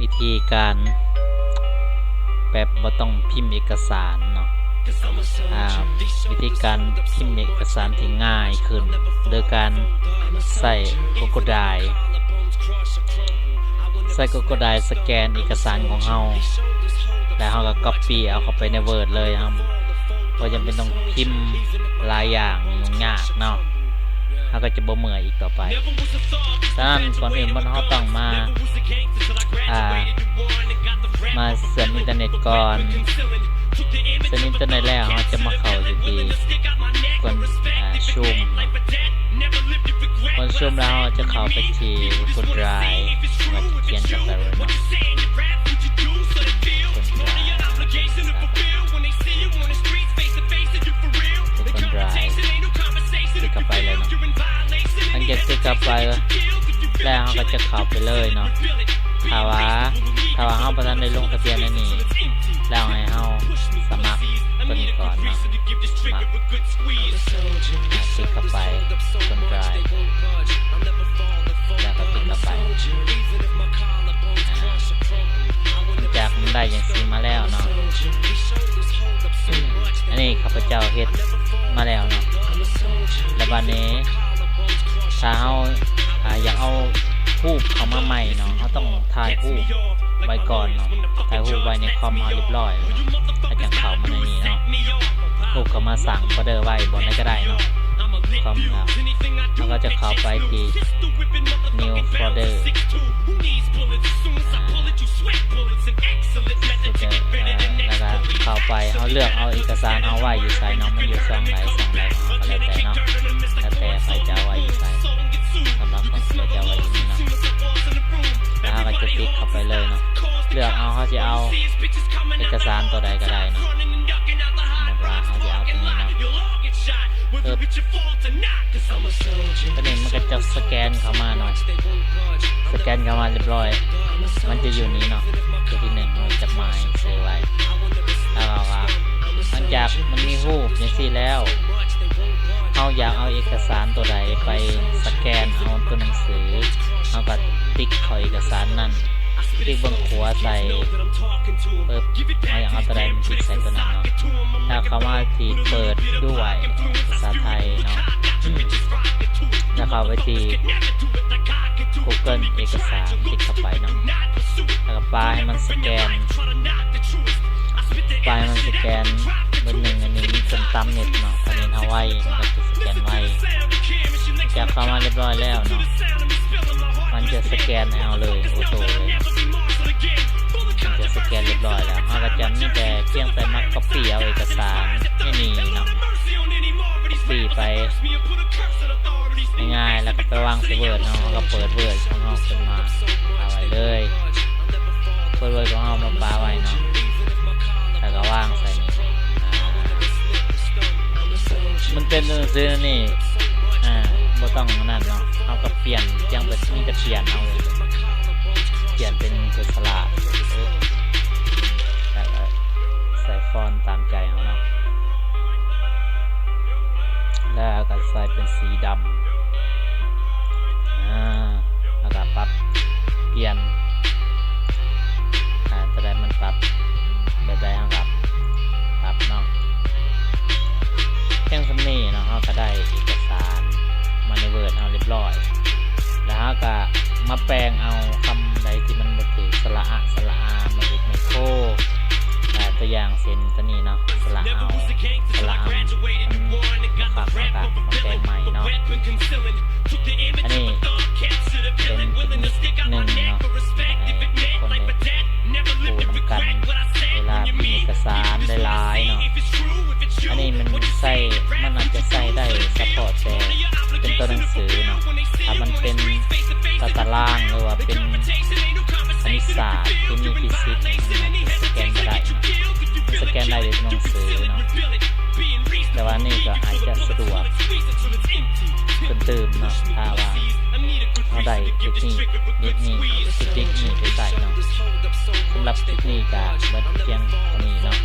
ວິທີການແບບບໍ່ຕ້ອງພິມເອກະສານເນາະ. ອ່າ ວິທີການພິມເອກະສານທີ່ງ່າຍຂຶ້ນ ໂດຍການໃຊ້ Google Drive ໃຊ້ Google Drive ສະແກນເອກະສານຂອງເຮົາ ແລ້ວເຮົາກໍ copy ເອົາເຂົ້າໄປໃນ Word ເລີຍ. ເຮົາບໍ່ຈຳເປັນຕ້ອງພິມຫຼາຍຢ່າງຫຍຸ້ງຍາກເນາະ. ເຮົາກໍຈະບໍ່ເມື່ອຍອີກຕໍ່ໄປ. ສະນັ້ນ ກ່ອນອື່ນໝົດເຮົາຕ້ອງມາ ອ່າ ມາເຊື່ອມອິນເຕີເນັດກ່ອນ. ເຊື່ອມອິນເຕີເນັດແລ້ວ ເຮົາຈະມາເຂົ້າຢູ່ທີ່ Chrome ເນາະ. Chrome ແລ້ວ ເຮົາຈະເຂົ້າໄປທີ່ Google Drive ແລ້ວຂຽນເຂົ້າໄປເລີຍເນາະ. Google Drive ຄລິກເຂົ້າໄປເລີຍເນາະ. ຫຼັງຈາກຄລິກເຂົ້າໄປແລ້ວ ເຮົາກໍຈະເຂົ້າໄປເລີຍເນາະ. ຖ້າວ່າ ຖ້າວ່າເຮົາບໍ່ທັນໄດ້ລົງທະບຽນອັນນີ້ ແລ້ວໃຫ້ເຮົາສະໝັກຕົວນີ້ກ່ອນເນາະ. ສະໝັກ ອ່າ ຄລິກເຂົ້າໄປ Google Drive ແລ້ວກໍຄລິກເຂົ້າໄປ. ອ່າ ຫຼັງຈາກມັນໄດ້ຈັ່ງຊີ້ມາແລ້ວເນາະ ອັນນີ້ຂ້າພະເຈົ້າເຮັດມາແລ້ວເນາະ. ແລ້ວບາດນີ້ ຖ້າເຮົາ ອ່າ ຢາກເອົາຮູບເຂົ້າມາໃໝ່ເນາະ ເຮົາຕ້ອງຖ່າຍຮູບໄວ້ກ່ອນເນາະ. ຖ່າຍຮູບໄວ້ໃນຄອມເຮົາຮຽບຮ້ອຍແລ້ວເນາະ ເຮົາຈັ່ງເຂົ້າມາໃນນີ້ເນາະ. ຮູບເຂົ້າມາສ້າງໂຟນເດີໄວ້ບ່ອນໃດກໍໄດ້ເນາະ ຄອມເຮົາ. ເຮົາກໍຈະເຂົ້າໄປທີ່ New Folder ອ່າ ໂຟນເດີ ອ່າ ແລ້ວກໍເຂົ້າໄປ ເຮົາເລືອກເອົາເອກະສານເຮົາໄວ້ຢູ່ໃສເນາະ ມັນຢູ່ຊ່ອງໃດ ຊ່ອງໃດຂອງເຮົາກໍແລ້ວແຕ່ເນາະ ແລ້ວແຕ່ໃຜຈະເອົາໄວ້ຢູ່ໃສ. ສຳລັບຂ້ອຍ ຂ້ອຍຈະເອົາໄວ້ຢູ່ນີ້ເນາະ ແລ້ວເຮົາກໍຈະຕິກເຂົ້າໄປເລີຍເນາະ. ເລືອກເອົາ ເຮົາຊິເອົາເອກະສານຕົວໃດກໍໄດ້ເນາະ. ສົມມຸດວ່າເຮົາຊິເອົາຕົວນີ້ເນາະ ເອີບ ຕົວນີ້ມັນກໍຈະສະແກນເຂົ້າມາເນາະ ສະແກນເຂົ້າມາຮຽບຮ້ອຍ ມັນຈະຢູ່ນີ້ເນາະ. ຕົວທີໜຶ່ງເຮົາຈັບໝາຍໃສ່ໄວ້ ແລ້ວກໍວ່າ ຫຼັງຈາກມັນມີຮູບຈັ່ງຊີ້ແລ້ວ ເຮົາຢາກເອົາເອກະສານຕົວໃດໄປສະແກນເອົາຕົວໜັງສື ເຮົາກໍຕິກເຂົ້າເອກະສານນັ້ນ ຕິກເບື້ອງຂວາໃສ່ ປຶບ ເຮົາຢາກເອົາຕົວໃດ ຕິກໃສ່ຕົວນັ້ນເນາະ. ແລ້ວເຂົ້າມາທີ່ເປີດດ້ວຍ ພາສາໄທເນາະ ແລ້ວເຂົ້າໄປທີ່ Google ເອກະສານ ຕິກເຂົ້າໄປເນາະ ແລ້ວກໍປາໃຫ້ມັນສະແກນ ປາໃຫ້ມັນສະແກນເບິ່ງໜຶ່ງ. ອັນນີ້ມັນເປັນຕາມເນັດເນາະ ຖ້າເນັດເຮົາໄວ ມັນກໍຈະສະແກນໄວ. ຈາກເຂົ້າມາຮຽບຮ້ອຍແລ້ວເນາະ ມັນຈະສະແກນໃຫ້ເຮົາເລີຍ ໂອໂຕ້ເລີຍເນາະ ມັນຈະສະແກນຮຽບຮ້ອຍແລ້ວ ເຮົາກໍຈະມີແຕ່ພຽງແຕ່ມາກັອບປີ້ເອົາເອກະສານໃນນີ້ເນາະ ກັອບປີ້ໄປງ່າຍໆ ແລ້ວກໍໄປວາງໃສ່ Word ເຮົາ ເຮົາກໍເປີດ Word ຂອງເຮົາຂຶ້ນມາ ເອົາໄວ້ເລີຍ ເປີດ Word ຂອງເຮົາມາປະໄວ້ເນາະ ແລ້ວກໍວາງໃສ່ນີ້ ອ່າ ມັນເປັນຕົວໜັງສືນີ້ ອ່າ ບໍ່ຕ້ອງອັນນັ້ນເນາະ ເຮົາກໍປ່ຽນ ພຽງແຕ່ ມີແຕ່ປ່ຽນເອົາເລີຍ ປ່ຽນເປັນຕົວສະຫຼາກ ແລ້ວກໍໃສ່ຟອນຕາມໃຈເຮົາເນາະ ແລ້ວກໍໃສ່ເປັນສີດຳ ອ່າ ແລ້ວກໍປັບປ່ຽນ ອ່າ ຕົວໃດມັນປັບແບບໃດເຮົາກໍປັບເນາະ. ພຽງສ່ຳນີ້ເນາະ ເຮົາກໍໄດ້ເອກະສານມາໃນ Word ເຮົາຮຽບຮ້ອຍ ແລ້ວເຮົາກໍມາແປງເອົາຄຳໃດທີ່ມັນບໍ່ຖືກ ສະຫຼະອະ ສະຫຼະອາ ໄມ້ອິດ ໄມ້ໂທ ອ່າ ຕົວຢ່າງເຊັ່ນຕົວນີ້ເນາະ ສະຫຼະເອົາ ສະຫຼະອຳ ມັນບໍ່ຄັກ ເຮົາກໍມາແປງໃໝ່ເນາະ. ອັນນີ້ເປັນເຕັກນິກໜຶ່ງເນາະ ໃຫ້ທຸກຄົນໄດ້ຮູ້ນຳກັນ ເວລາມີເອກະສານຫຼາຍໆເນາະ. ອັນນີ້ມັນໃຊ້ ມັນອາດຈະໃຊ້ໄດ້ສະເພາະແຕ່ເປັນຕົວໜັງສືເນາະ ຖ້າມັນເປັນຕາຕະລາງ ຫຼືວ່າເປັນຄະນິດສາດ ເຄມີ ຟີຊິກ ມັນອາດຈະສະແກນບໍ່ໄດ້ເນາະ ມັນສະແກນໄດ້ແຕ່ຕົວໜັງສືເນາະ. ແຕ່ວ່ານີ້ກໍອາດຈະສະດວກຂຶ້ນຕື່ມເນາະ ຖ້າວ່າເຮົາໄດ້ເຕັກນິກນີ້ ເຕັກນິກນີ້ໄປໃຊ້ເນາະ. ສຳລັບຄລິບນີ້ກໍເບິດພຽງເທົ່ານີ້ເນາະ.